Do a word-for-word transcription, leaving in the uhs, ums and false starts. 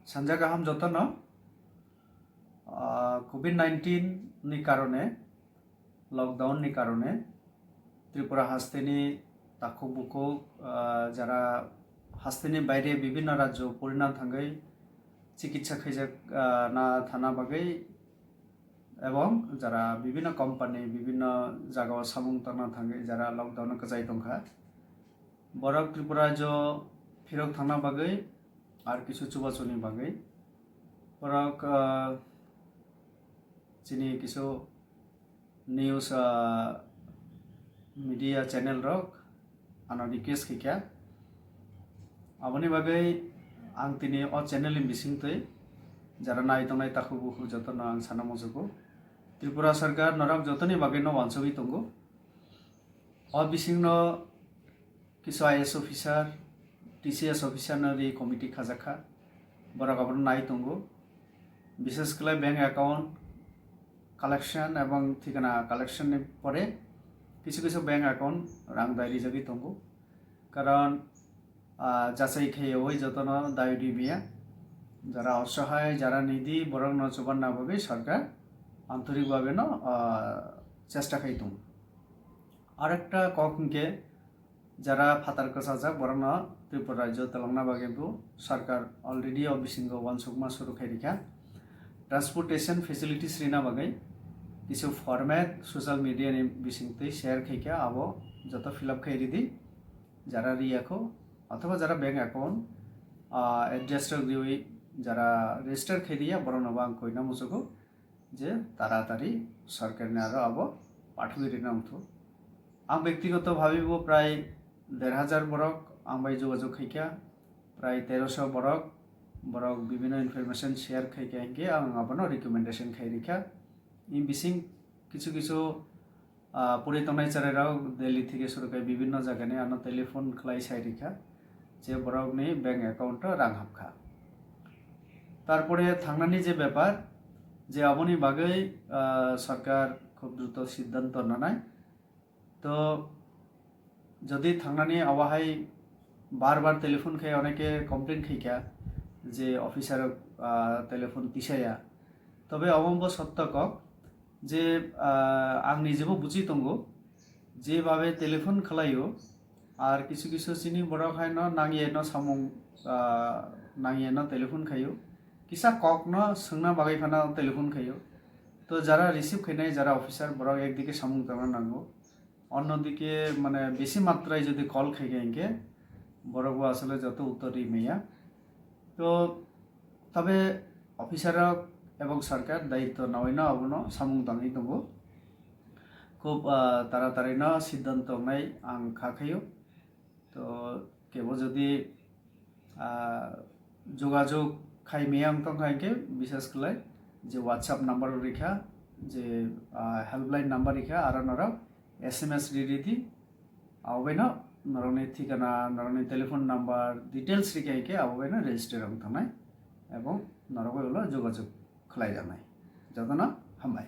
Sanja kaham jotono. Ah, covid nineteen ni karone, lockdown ni karone Tripura hasteni takhuk bukhuk, ah, jara hasteni baire bibhinno rajyo purina thangwi chikitsa khaijak, ah, na thana bagwi ebong jara bibhinno company, bibhinno jagao samung tangna thangwi jara lockdown o kwchai tongkha. Borok Tripura rajyo phirok thangna bagwi ar kisu chubachuni bagwi borok, ah, chini kisu news, ah, media channel rok ano request khaikha. Aboni bagwi ang tini o channel ni bisingtwi jara nai tongnai takhuk bukhuk jotono ang sana muchugo. Tripura sarkar norok jotoni bagwi no wansugwi tongo. O bisingno kisu I A S officer, T C S officer no ri committee khajakha. Borok abono nai tongo. Bishes khlai bank account collection ebong thikana collection ni pore kisu kisu bank account rang dai rijagwi tongo. Karon, ah, jachai khaiwi jotono dai ri maya. Jara osahai, jara nidi, borokno chubanna bagwi sarkar antorik bhabe no, ah, chesta khai tongo. Arekta kok hwnkhe, jara phatar kwchajak borokno Tripura rajyo twlangna bagwi bo sarkar already o bisingo uansukma suru khai rikha. Transportation facilities rina bagwi kisu format social media ni bisingtwi share khaikha, abo joto fill up khai ridi. Jara riyakho, othoba jara bank account, ah, address rok riwi jara register khai riya, borokno bo ang koina muchugo je taratari sarkarni aro abo pathogwi rina wngthu. Ang bektigoto bhabe bo prai der hajar borok ang bai jogajog khaikha, prai teroso borok, borok bibhinno information share khaikha hinkhe ang abono recommendation khai rikha. Ni bising kisu kisu, ah, puri tongnai cherairok Delhi theke suru khai bibhinno jagani ano telephone khlai sai rikha je borokni bank account o rang hapkha. Tarpore thangnani je bepar, je aboni bagwi, ah, sarkar khub druto siddhanto nanai. To jodi thangnani awahai bar bar telephone khai oneke complain khaikha je officer, ah, telephone tisaya. Tobe omo bo sotto kok je, ah, ang nijebo buji tongo, jebabe telephone khlaio, ar kisu kisu chini borok haino nangye no samung, ah, nangye no telephone khaio, kisa kok no swngna bagwi phano telephone khaio. To jara receive khainai jara officer borok ekdike samung tangna nango, onnodike mane besi matrai jodi call khaikha hinkhe borok bo asole joto uttor ri maya. To tobe officer rok ebong sarkar daitto nawi no abono samung tangwi tongo. Khub, ah, taratari no siddhanto wngnai ang kha khaio. To kebo jodi, ah, jogajog khai maya wng tongkha hinkhe bishes khlai je WhatsApp number rikha, je, ah, helpline number rikha, aro norok S M S ri ridi. Abo baino norokni thikana, norokni telephone number, details rikha hinkhe abo baino register wng thangnai ebong norok bai ulo jogajog khlai jaknai. Jotono hambai.